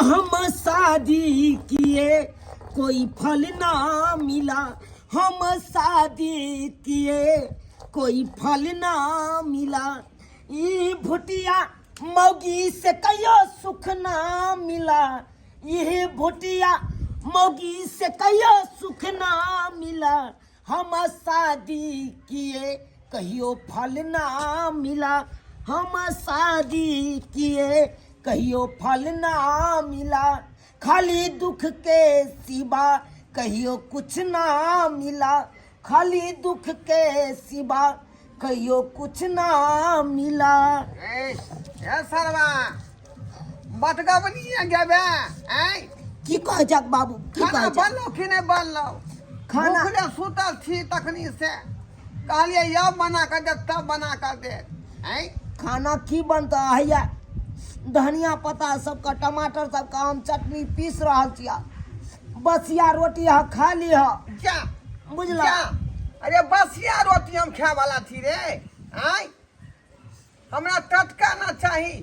हम शादी किए कोई फल ना मिला, हम शादी किए कोई फल ना मिला, ई भुटिया मौगी से कहियो सुख ना मिला, ई भुटिया मौगी से कहियो सुख ना मिला, हम शादी किए कहियो फल ना मिला, हम शादी किए कहियो फल ना मिला, खाली दुख के सिवा कहियो कुछ ना मिला, खाली दुख के सिवा कहियो कुछ ना मिला। ए ए सरवा बटगबनी गेबे ऐ की कहै छक बाबू, की खाना कहै छक? बनलो कि नहि बनलो? खाना- भूखले सुतल छी तखनी से, कहलियै यौ बना कऽ दे तब बना कऽ दे। ऐ खाना की बनतै? हैया धनिया पत्ता सबके टमाटर सबके हम चटनी पीस रहल छियै, बसिया रोटी अहाँ खा लिह। जा बुझला? जा। अरे बसिया रोटी हम खाए वाला छी रे। आय हमरा टटका ना चाही।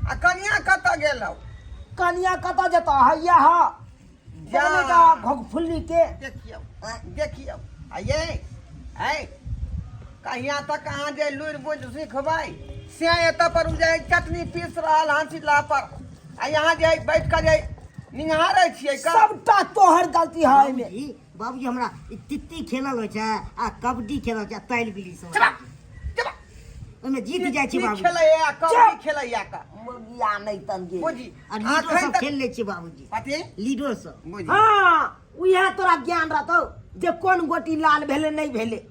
आ कनिया कतऽ गेलौ? कनिया कतऽ जेतौ? हैया ह जा। घोघफुल्ली के देखियौ देखियौ। आ ये ऐ कहिया तक अहाँ जे लुरि बुझि सिखबै से एतऽ पर जे चटनी पीस रहल हन सिला पर, आ यहाँ जे बैठ कऽ जे निहारै छियै का? सबटा तोहर गलती है एहिमे। बाबूजी, बाबूजी हमरा ई तित्ती खेलल होइ छै आ कबड्डी खेलल छै आ तालि बिली सब। चला, चला। ओहिमे जीत जाइ छी की बाबूजी। खेलैया कबड्डी खेलैया का? मुर्गिया नहि तन गे। बुझी। आ लीडो अखन सब तक खेल लै छी बाबूजी। कथी? लीडो सब। बुझी। हाँ, उएह तोरा ज्ञान रहतौ जे कोन गोटी लाल भेलै नहि भेलै,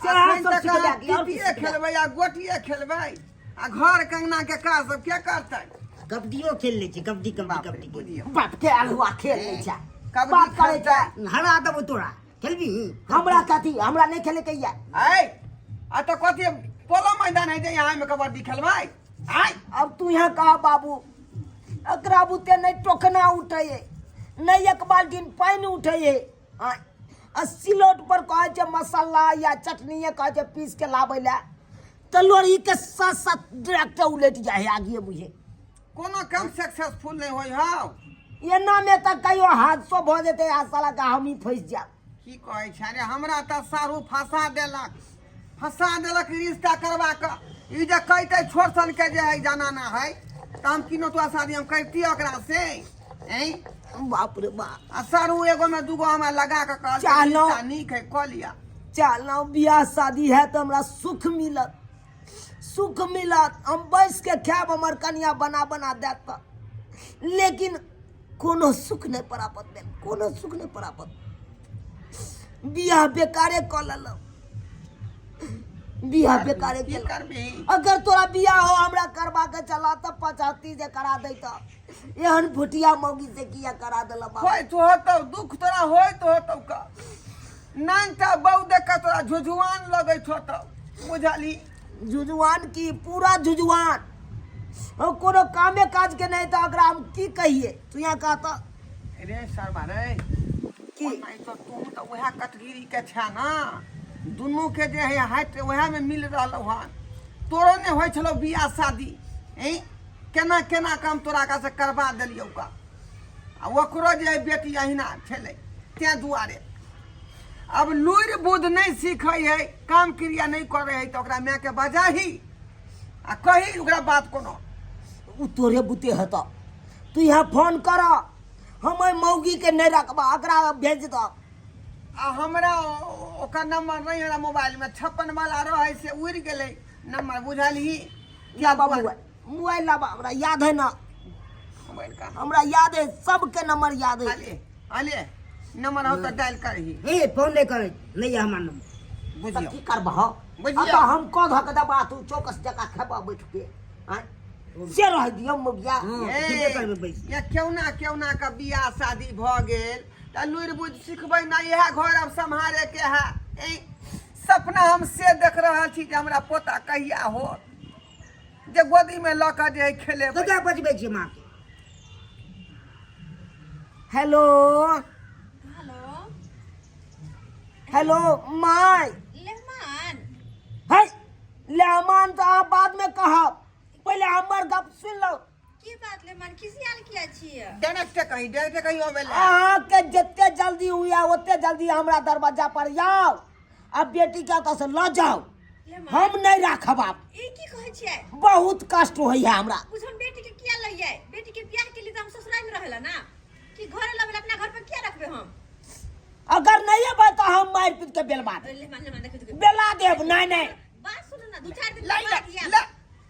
से अखन सब तक सीख अहाँ जाके और की तितिये सीख जाके। खेलबै आ गोटिये खेलबै आ घर कंगना के काज सब के करतै? कबड्डियो खेल लै छी, कबड्डी कबड्डी बाप रे, कबड्डी। बुझियौ। बाप के अल्हुआ खेल लै छै। कबड्डी बात करै छै। खेलतै। हरा देबौ तोरा, खेलबी? हमरा कथी, हमरा नहि खेले के या। ऐ आ तऽ कथी पोलो मैदान है जे यहाँ में कबड्डी खेलबै? आय अब तू यहाँ कह बाबू, एकरा बुते नहि टोकना उठै है, नहि एक बाल्टीन पानि उठै है। आय आ सिलौट पर कहै छै मसाला या चटनीए कहै छै पीस के लाबै लए, तऽ लोढ़ी के साथ साथ डायरेक्ट उलटि जाइ है आगिए बुझे। कोनो कम सक्सेसफुल नहि होइ हौ। एना में तऽ कहियो हादसो भऽ जेतै आ साला के हमही फंसि जायब। की कहै छै रे, हमरा तऽ सारू फंसा देलक, फंसा देलक रिश्ता करवा कऽ। ई जे कहितै छोट सन के जे है जनाना है तऽ हम किनो तोरा शादी हम करितियै ओकरा से। ऐं बाप रे बाप। आ सारू एगो में दूगो हमरा लगा कऽ कहलकै चाहलहुँ। रिश्ता नीक है कऽ लिअ। चाहलहुँ बियाह शादी है तऽ हमरा सुख मिलत, सुख मिलत, हम बैस के खायब, हमर कनिया बना बना देत तऽ, लेकिन कोनो सुख नहि प्राप्त भेल, कोनो सुख नहि प्राप्त। बियाह बेकारे कऽ लेलहुँ, बियाह बेकारे की केलहुँ। करबही? अगर तोरा बियाह हो हमरा करबा के चला तऽ 35 जे करा दैत, एहन भुटिया मौगी से किया करा देला बाबू? होइत होतौ दुख तोरा, होइत होतौ का नानटा बहू देख कऽ तोरा झुझुआन लगैत होतौ, बुझलही? झुझुआन की पूरा झुझुआन, और कोनो कामे काज के नहीं तऽ ओकरा हम की कहिए? तू यहाँ कह तऽ। रे शर्मा रे। की? ओनाहि तऽ तू तऽ उएह कटगिरी के छे ना, दुनू के जे है हाइट उएह में मिल रहलौ हन। तोरो नहि होइ छलौ बियाह शादी, ऐं केना केना काम तोरा का से करबा देलियौ का, आ ओकरो जे है बेटी अहिना छलै, तें दुआरे अब लुरि बुध नहि सीखै है, काम क्रिया नहि करै है, तऽ ओकरा मायके बजाही आ कही ओकरा बात कोनो। उ तोरे बुते हेतौ, तू यहाँ फोन कर, हम ओहि मौगी के नहि रखबा, एकरा भेज दऽ। आ हमरा ओकर नंबर नहीं हमरा मोबाइल में, 56 वाला रहे से उड़ि गेलै नंबर, बुझलही? लाबा मोबाइल, मोबाइल लाबा, हमरा याद है ना। मोबाइल का हमरा याद है, सबके नंबर याद है। अले अले नंबर हो तऽ डायल करही। ए फोन नहीं करे, नहीं है हमार नंबर। बुझियौ। तऽ की करबह? बुझियौ। अब हम कह धऽ के देबा, तू चौकस जकाँ खेबा बैठ के। आँय? से रह दियौ मुगिया। हँ, ए, ठीके करबै बैस। ये केहुना केहुना के बियाह शादी भऽ गेल तऽ लुरि बुझि सिखबै ना, इएह घर आब सम्हारे के है। ए, सपना हम से देख रहल छी जे हमरा पोता कहिया होत जे गोदी में लऽ कऽ जे है खेलेबै। ककरा बजबै छियै माँ के? हेलो। हेलो। Hello my. लेहमान। है लेहमान तऽ अहाँ बाद में कहब, पहिले हमर गप सुनि लौ। की बात लेहमान खिसियाल किया छियै? डायरेक्टे कही, डायरेक्टे कही अबै लए। अहाँके जते जल्दी हुए ओते जल्दी हमरा दरवाजा पर आउ आ बेटी के ओतऽ से लऽ जाउ। लेहमान हम नहि राखब आब। ई की कहै छियै? बहुत कष्ट होइए हमरा। बुझ हम बेटी के किया लइयै? बेटी के बियाह के लिए तऽ हम ससुराल में रहेला ना, कि घरे लबे अपना घर पर किया रखबे हम? अगर नहीं अबै तऽ हम मारि पीट के बेलवा देब। लेहमान लेहमान देखियौ देखियौ बेला देब। नहीं नहीं बात सुनू ना, 2-4 दिन लै के ले बाद आयब। ले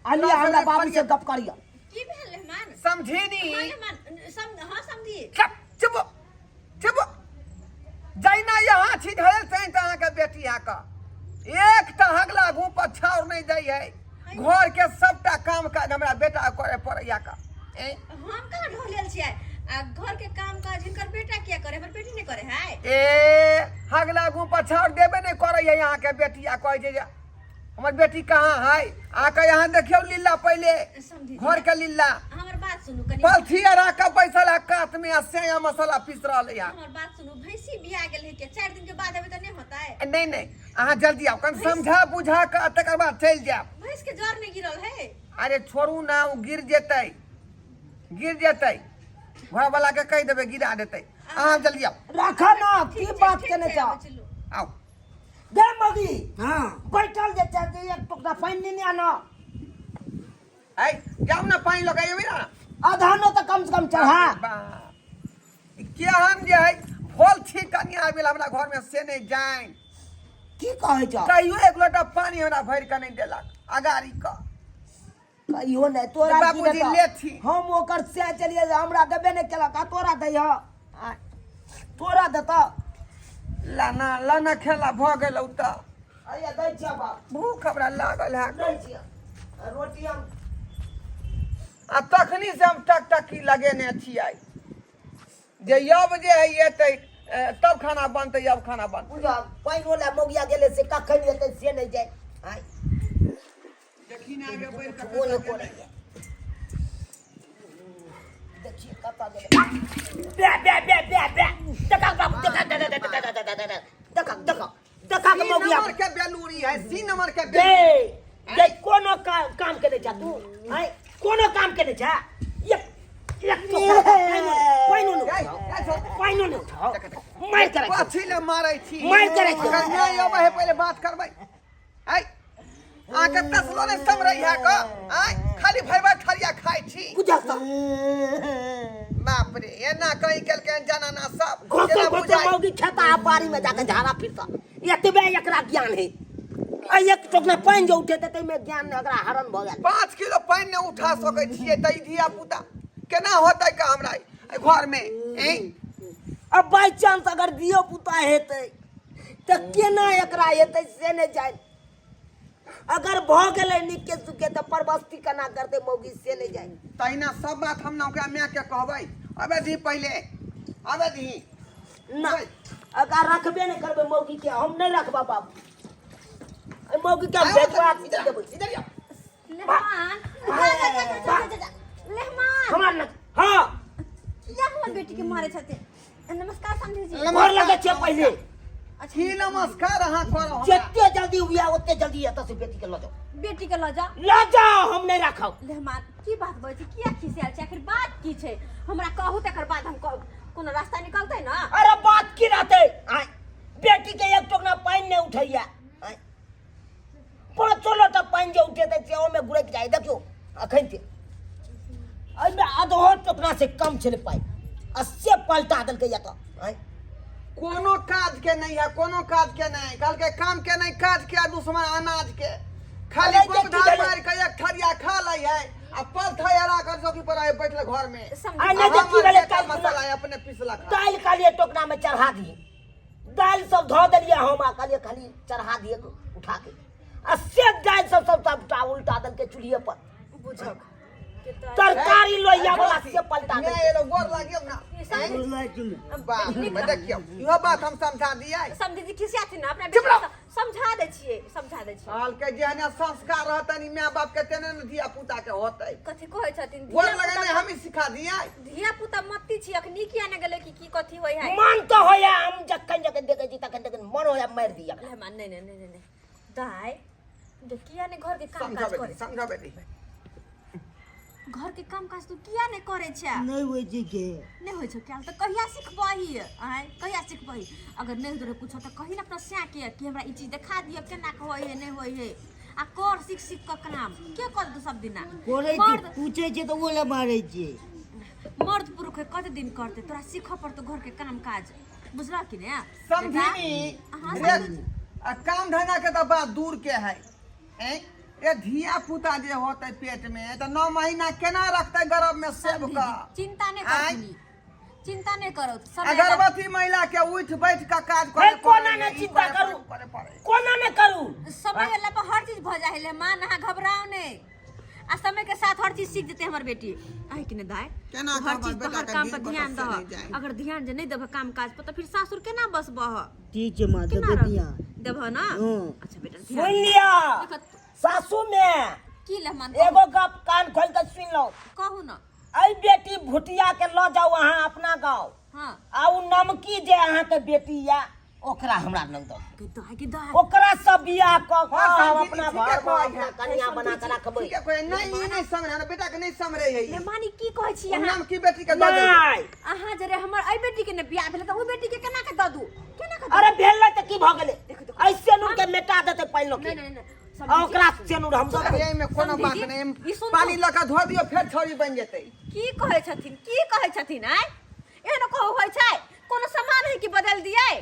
अली हमरा बाबू से गप करियो। की भेल लेहमान? समझी नी। हाँ लेहमान, हाँ समझी। चुप चुप चुप। जैना यहाँ छी धरल तैं तऽ अहाँके बेटी है का एकटा हगला घूम पर छाउर नहीं दै है। घर के सबटा काम काज हमरा बेटा करे पड़ैया का। ए हम कहाँ ढोलेल छियै? आ घर के काम काज हिनकर बेटा किया करे? हमर बेटी नहीं करे है। ए हगला घूम पर छाउर देबे नहीं करे है यहाँ के बेटी। आ कहै छै जे हमर बेटी कहाँ है? आके यहाँ देखियौ लीला पहिले समझी घर के लीला। हमर बात सुनू कनी। पलथी राख के बैसल है कात में आ सेया मसाला पीस रहल है। हमर बात सुनू, भैंसी बिया गेल है के 4 दिन के बाद अबे त नहीं होतै? नहीं नहीं अहाँ जल्दी आउ, कन समझा बुझा के तकर बाद चलि जायब। भैंस के जर नहीं गिरल है? अरे छोड़ू ना, ओ गिर जेतै, गिर जेतै। घर वाला के कहि देबै गिरा देतै। अहाँ जल्दी आउ। राख ना, की बात केने छौ? आउ दे मगी। हाँ बैठल जे छै जे एक टुकड़ा पानि नेने आनो। ऐ जाउ ना पानि लऽ के अयबै ना। आधा नो तऽ कम से कम चढ़ा। केहन जे है भोल छी कनिया आबि गेल हमरा घर में से नहीं जानि। की कहै छौ? कहियो एक लोटा पानि हमरा भरि के नहीं देलक अगाड़ी के। कहियो नहि तोरा की बाबूजी देतौ? लेथी। हम ओकर से चलिए जे हमरा देबे नहि केलक आ तोरा दैह। तोरा देतौ। लाना लाना खेला भऽ गेल तऽ। अइया दै छियै बाप। भूख हमरा लागल है। दै छियै रोटी हम। आ तखनी से हम टकटकी लगेने छियै जे यब जे है एतै तब खाना बनतै, यब खाना बनतै। बुझा पानि वाला मौगिया गेलै से कखन एतै से नहि जाय। आँय देखी ना आगे बढ़ि कऽ ओ नहि कतऽ गेलै। करैया। देखिए कतऽ गेलै। बे बे बे बे बे देखा बाबू देखा देखा देखा देखा देखा देखा देखा देखा के सी मौगिया नंबर के बेलूरी है, सी नंबर के दे दे कोनो काम के नहीं छा तू। आँय कोनो काम के नहीं छा। एक एक टोकरा पानि नहि उठाओ, पानि नहि उठाओ, मारि करै छी। कथी ले मारै छी? मारि करै छी। अगर नहि अबै है पहिले बात करबै। आँय अहाँके तसलो नहि समरै है क। आँय खाली भरि भरि थरिया खाइ छी। बुझल तऽ बाप रे एना कहीं केलकै जनाना सब। घोसो जेना घोसो बुझाइ। मौगी खेता आ बाड़ी में जाके झाड़ा फिरता। एतबे एकरा ज्ञान है। आ एक टोकना पानि जे उठेतै ताहिमे ज्ञान एकरा हरण भऽ गेल। 5 किलो पानि नहि उठा सकै छियै तऽ ई धिया पुता केना होतै का हमरा एहि घर में? अब बाई चांस अगर धियो पुता हेतै तऽ केना एकरा हेतै से नहि जानि। अगर भऽ गेलै नीके सुखे तऽ परबस्ती केना करतै मौगी से नहि जानि। तहिना सब बात हम ने ओकरा माय के कहबै। अबे दी पहिले, अबे दी ना अगर रखबे नहि करबै मौगी के, हम नहि रखबा बाबू। एहि मौगी के हम भेजवा देबै। इधर आओ। लेहमान जा जा जा जा जा जा लेहमान हमरा न हाँ किया हमर बेटी के मारे छथिन? नमस्कार समझी जी। गोर लगै छियै पहिले। की नमस्कार अहाँ करब? जते जल्दी हुए ओते जल्दी एतऽ से बेटी के लऽ जाओ। बेटी के लऽ जाओ। लऽ जाओ, हम नहि राखब। लेहमान की बात बजै छी? किया खिसियाल छी? आखिर बात की छै? हमरा कहू तकर बाद हम कोनो रास्ता निकलतै ना। अरे बात की रहतै? आँय बेटी के एक टोकना पानि नहि उठैया। आँय 5 लोटा पानि जे उठेतै से ओहिमे गुड़कि जाइ। देखियौ अखन के एहिमे आधो टोकना से कम छलै पानि आ से पलटा देलकै एतऽ। आँय कोनो काज के नहीं है, कोनो काज के नहीं। कहलकै काम के नहीं काज के, दुश्मन अनाज के। खाली अरे जे गोबधा की मारि के एक थरिया खा लै है आ पलथा एरा कर चौकी पर आए बैठल घर में। आ नहि जे की भेलै काल्हि मसाला अपने पिसलक। दालि कहलियै टोकना में चढ़ा दिए, दालि सब धऽ देलियै हम आ कहलियै खाली चढ़ा दिए उठा के आ से दालि सब सब सबटा उल्टा देलकै चूल्हिए पर। बुझक तरकारी लोहिया वाला से पलटा मैं देलकै। एलो गोर लागियौ ना। बाप रे, देखियौ इहो बात हम समझा दियै। समझी जी खिसियाथिन ना अपना चुप बेटी रहो। के समझा दै छियै, समझा दै छियै। कहलकै जेहने संस्कार रहतनि माय बाप के तेने ने धिया पुता के होतै। कथी कहै छथिन? गोर लगेने हम ही सिखा दियै। धिया पुता मत्ती छी, अखनी किया ने गेलै कि की कथी होय है? मन तऽ होइया हम जखन जखन देखै छी तखन तखन मन होइया मारि दिया। लेहमान नहीं नहीं नहीं नहीं दाइ जो किया ने घर के काम काज समझाबै करे। समझाबै दी। घर के काम काज तू किया नहि करै छै? नहि होइ छै के। नहि होइ छौ कयल तऽ कहिया सिखबही? आँय, कहिया सिखबही? अगर नहि होइत रहै कुछो तऽ कही ने अपना सैके कि हमरा ई चीज देखा दिअ, केना के होइ है, नहि होइ है। आ कर सीख सीख कऽ काम के कर देतौ सब दिना? करै छी। मर्द पूछै छै तऽ ओ लए मारै छियै। मर्द पुरुष है, कते दिन करतै? तोरा सीखऽ पड़तौ घर के काम काज, बुझलह कि ने? समझिनी। अहाँ रे आ काम धंधा के तऽ बात दूर के है। ऐं रे, धिया पुता जे होतै पेट में तऽ 9 महीना केना रखतै गर्भ में सेब कऽ? चिंता नहि आँय? करथिन, चिंता नहि करो। आ समय गर्भवती महिला के उठ बैठ के काज हे, करे कोना पड़ै, नहि ई चिंता करे करू? पड़ै, करे पड़ै। कोना नहि करू? समय अयला पर हर चीज भऽ जाइ है माँ, अहाँ घबराउ नहि। आ समय के साथ हर चीज सीख जेतै हमर बेटी, आहे कि नहि दाय? केना हर कहबै चीज पर, बेटा हर के काम पर दिन ध्यान बतौसे दह। नहि जाय। अगर ध्यान जे नहि देबह काम काज पर तऽ फिर सासुर केना बसबह? ठीक छै माँ। केना देबै रहबह? ध्यान। देबह ना? हँ। अच्छा बेटा, सुन ध्यान लिअ। देखऽ। सासू में की लहमान? एगो गप कान खोल के सुन लो। कहू ना। एहि बेटी भुटिया के लऽ जाउ अहाँ अपना गाँव। हाँ। आ उ नमकी जे अहाँके बेटी या, ओकरा हमरा लग दऽ दियौ। के दाय, के दाय। ओकरा सब बियाह कऽ कऽ हाँ, हम समझी, अपना ठीके घर में कहै अपना है। कनिया बना कऽ रखबै। ठीके कहै, नहि ई नहि समरे, हमरा बेटा के नहि समरे है ई। मेहमानी की कहै छी ओ अहाँ? नाम की बेटी के दऽ देबै? नहि। अहाँ जरे हमर एहि बेटी के ने बियाह भेलै तऽ ओ बेटी के केना के दऽ दू, केना के दऽ अरे दू? भेल नहि तऽ की भऽ गेलै? देखू, देखू। ऐ सेनूर के मेटा देतै पहिलो के। नहि नहि नहि। आ ओकरा सेनूर हम दऽ देबै। एहिमे कोनो समझी बात जी, नहि। ई सुनू। पानी लऽ कऽ धो दियौ, फेर छौरी बनि जेतै। की कहै छथिन, की कहै छथिन? आय, एहन कहू होइ छै? कोनो सामान है कि बदल दियै?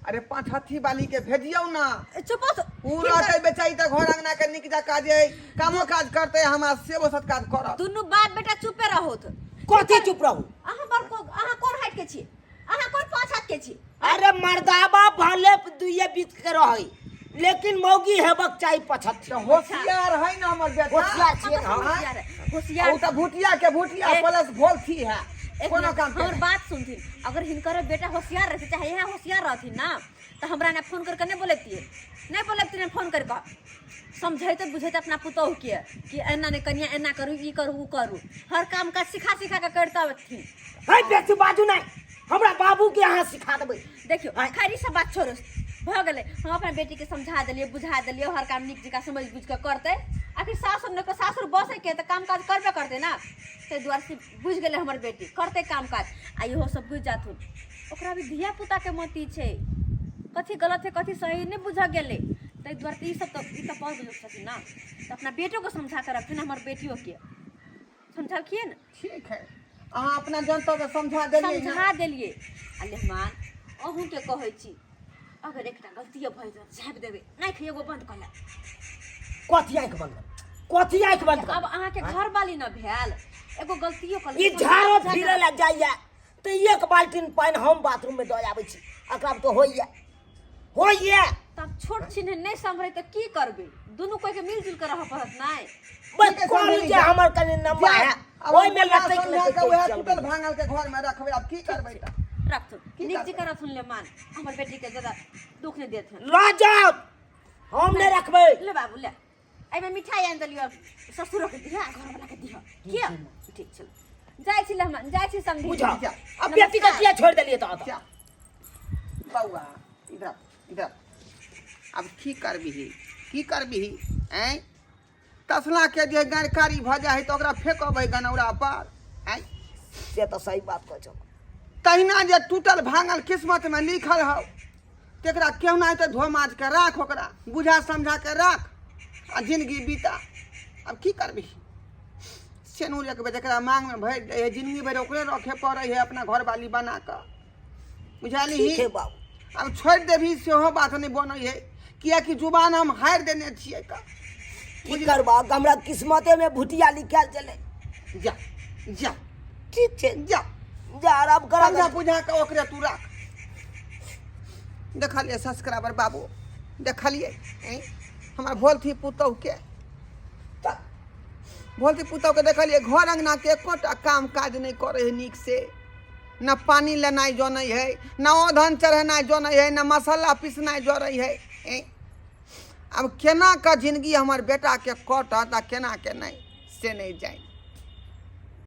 अरे पाँच हथी वाली के भेजियौ ना। चुप हो। उ रहतै बेचारी तऽ घर अंगना के नीक जकाँ जे कामो काज करतै, हमरा सेवो सत्कार करत। दुनू बाप बेटा चुपे रहोत। कथी चुप रहू? अहाँ बड़ अहाँ कोन हाइट के छी? अहाँ कोन पाँच हाथ के छी? अरे मर्दाबा भले दुइये बीत के रहै, लेकिन मौगी हेबक चाही पछत्ती। तऽ होशियार है ना हमर बेटा। होशियार छियै ने हम। होशियार है, होशियार। ओ तऽ भुटिया के भुटिया प्लस भोलथी है। एक कोनो मिनट, काम के हमर नहि। बात सुनथिन। अगर हिनकर बेटा होशियार रहते, चाहे यहाँ होशियार रहथिन ना, तऽ हमरा ना फोन करके नहि बोलैतियै, नहि बोलैतियै फोन करके। समझैते बुझैते अपना पुतोह के कि एना नहि कनिया, एना करू, ई करू, ओ करू, हर काम काज सिखा सिखा के करते। है, बेसी बाजू नहि, हमरा बाबू के अहाँ सिखा देबै। देखियौ, खैर ई सब बात छोड़ू, भऽ गेलै। हम अपना बेटीके समझा देलियै, बुझा देलियै, हर काम नीक जकाँ समझ बुझि कऽ करतै। आखिर सासुर नहि सासुर बसैके तऽ काम काज करबे करतै ना। ताहि दुआरे से बुझि गेलै हमर बेटी, करतै काम काज। आ इहो सब बुझि जाथुन, ओकरा भी धिया पुताके मति छै, कथी गलत है कथी सही नहि बुझऽ गेलै। ताहि दुआरे तऽ ई सब तऽ ई तऽ बड़ बुजुर्ग छथिन ना, तऽ अपना बेटोके समझा कऽ रखथिन, हमर बेटियोके समझलखिन। ठीक है, अहाँ अपना जनता के समझा देलियै ने? समझा देलियै। आ लेहमान, अहूँके कहै छी, अगर एकटा गलतियो भऽ जायत, झाँपि देबै आँखि एगो बंद कऽ लेब। कथी आँखि बंद कर? कथी आँखि बंद कर? अब अहाँके घरवाली न भेल, एगो गलतियो कऽ ई झाड़ो फिरे लए जाइया तऽ एक बाल्टीन पानि हम बाथरूम में दऽ आबै छी। एकरा तऽ होइया, होइया। तब छोट छिन नहि सम्हरै तऽ की करबै? दुनू कोइ के मिलजुल के रहऽ पड़त नहि? बस ठीक है, कॉल समझली। जे हमर कनि नंबर है, आब ओहिमे हम लटकि समझा लटकि के उएह चलबै। टूटल भांगल के घर में रखबै, आब की करबै तऽ? रखथुन। की नीक करबै? जकाँ रखथुन ले मान, हमर बेटी के ज्यादा दुख नहि देथुन। लऽ जाउ, हम नहि रखबै। ले बाबू ले, एहिमे मिठाई आनि देलियौ, ससुरोके दिहऽ आ घरवला के दिहऽ। किया? ठीक छै, जाइ छी लहमान, जाइ छी समधी। बुझा जा। अब बेटी के किया छोड़ि देलियै तऽ? जा बौआ, इधर इधर। आब की करबिही, की करबिही? ऐं, तसला के जे गाड़कारी भऽ जाइ है तऽ ओकरा फेकबै गनौरा पर? ऐं, से तऽ सही बात कहै छौ। तहिना जे टूटल भांगल किस्मत में लिखल हौ, तेकरा केहुना तऽ धो माज के राख, ओकरा बुझा समझा के राख आ जिंदगी बीता। आब की करबिही? सेनूर एक बेर जकरा मांग में भरि दै है, जिंदगी भरि ओकरे रखे पड़ै है अपना घरवाली बना कऽ, बुझलिही? ठीक है बाबू। आब छोड़ि देबही सेहो बात नहि बनै है, किएकि जुबान हम हारि देने छियै का। की करबा, हमरा किस्मते में भुटिया लिखल छलै। जा जा। ठीक छै। जा। जा, आराम करा। समझा बुझा कऽ ओकरे तू राख। देखलियै सब्सक्राइबर बाबू, देखलियै? ऐं, हमर भोलथी पुतहुके, तऽ भोलथी पुतहुके देखलियै, घर अङ्गनाके एकोटा काम काज नहि करै है नीक से। न पानि लेनाइ जनै है, न ओधन चढ़ेनाइ जनै है, न मसाला पिसनाइ जरै है। ऐं, आब केना कऽ जिनगी हमर बेटाके कटत आ केना के नहि, से नहि जानि।